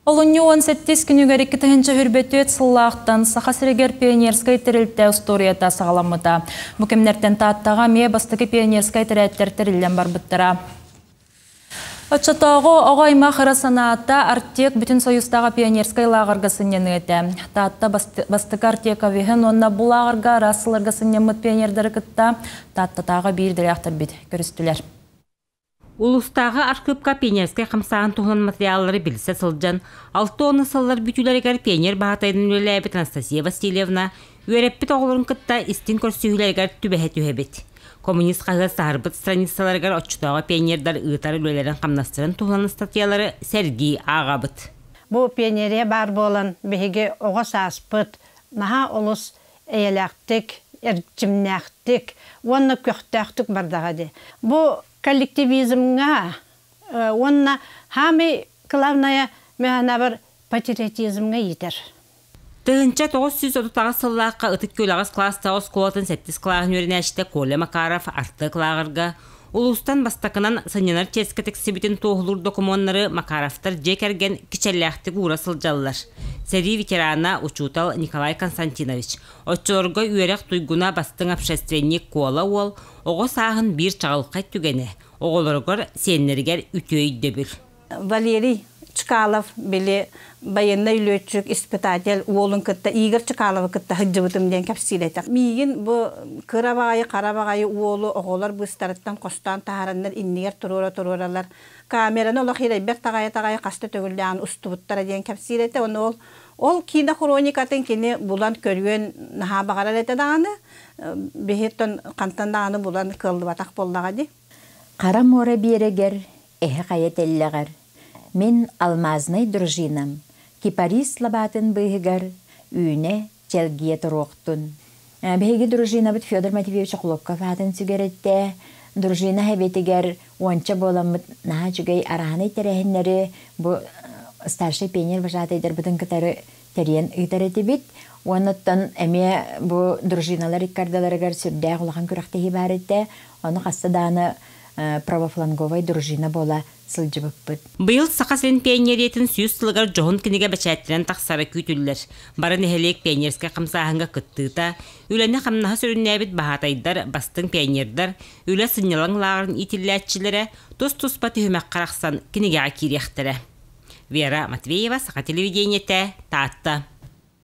Олунньу 18 күнүгэр 2024 сыллаахтан Саха сиригэр пионерскай тэрилтэ устуоруйата саҕаламмыта. Бу кэмнэртэн Тааттаҕа эмиэ бастакы пионерскай тэрээттэр тэриллэн барбыттара. Оччотооҕу оҕо аймах ыра санаата Артек бүтүн Союзтааҕы пионерскай лааҕырга сынньаныы этэ. Таатта бастакы Артековиһын уонна бу лааҕырга араас сылларга сынньаммыт пионердары кытта Тааттатааҕы биир идэлээхтэрбит көрүстүлэр. Улуустааҕы архыыпка пионерскай хамсааһын туһунан материаллары билсэ сылдьан, 60 сыллар бүтүүлэригэр пионер баһаатайынан үлэлээбит Анастасия Васильевна үөрэппит оҕолорун кытта истиҥ көрсүһүүлэригэр түбэһэ түһэбит. Коммунист хаһыат саһарбыт страницаларыгар оччотооҕу пионердар ыытар үлэлэрин-хамнастарын туһунан ыстатыйалары сэргии ааҕабыт. Бу пионерия баар буолан биһиги оҕо сааспыт наһаа олус эйэлээхтик, эрчимнээхтик уонна көхтөөхтүк бардаҕа дии. Бу коллективизмҥа уонна хаамый главное мөһөнабар патриотизмҥа иитэр. 1938 сыллаахха Ытык Күөл аҕыс кылаастаах оскуолатын сэттис кылааһын үөрэнээччитэ Коля Макаров Артык лааҕырга улуустан бастакынан сынньанар чиэскэ тиксибитин туоһулуур докумуоннары Макаровтар дьиэ кэргэн кичэллээхтик уура сылдьаллар. Сэрии ветерана, учуутал Николай Константинович, оччолорго үөрэх туйгуна бастыҥ общественник Куола уол оҕо сааһын биир чаҕылхай түгэнэ, оҕолоругар, сиэннэригэр үтүө өйдөбүл. Валерий Чкалов били военнай летчик, испытатель уолун кытта Игорь Чкаловы кытта сылдьыбытым диэн кэпсиир этэ. Миигин бу кыра баҕайы, хара баҕайы уолу оҕолор быыстарыттан хостоон таһараннар иннигэр туруора-туруоралар камераны олох ирэйбэр таҕайа-таҕайа хаста төгүллээн устубуттара диэн кэпсиир этэ. Ону ол ол киинэ хроникатын кини булан көрүөн наһаа баҕарар этэ даҕаны биһиттэн хантан даҕаны булан кыаллыбатах буоллаҕа дии. Хара муора биэрэгэр, эһэ хайа тэллэҕэр, мин алмазнай дружинам кипарис лабаатын быыһыгар үүнэ чэлгийэ туруохтун. Биһиги дружинабыт Федор Матвеевич Охлопков аатын сүгэр Дружина хэбэтигэр уонча буоламмыт наһаа үчүгэй араанай тэрээһиннэри бу старший пионер вожатайдарбытын кытары тэрийэн ыытар этибит. Уоннаттан эмиэ бу дружиналар иккардаларыгар сүрдээх улахан күрэхтэһии баар этэ. Ону хаста даҕаны правофланговай дружина буола сылдьыбыппыт. Быйыл Саха сирин пионериятын 100 сылыгар дьоһун кинигэ бэчээттэнэн тахсара күүтүллэр. Бары нэһилиэк пионерскай хамсааһыҥҥа кыттыыта, үлэни-хамнаһы сүрүннээбит баһаатайдар, бастыҥ пионердар, үлэ сынньалаҥ лааҕырын иитиллээччилэрэ тус-туспа түһүмэххэ арахсан кинигэҕэ киириэхтэрэ. Вера Матвеева, Саха телевидениетэ, Таатта.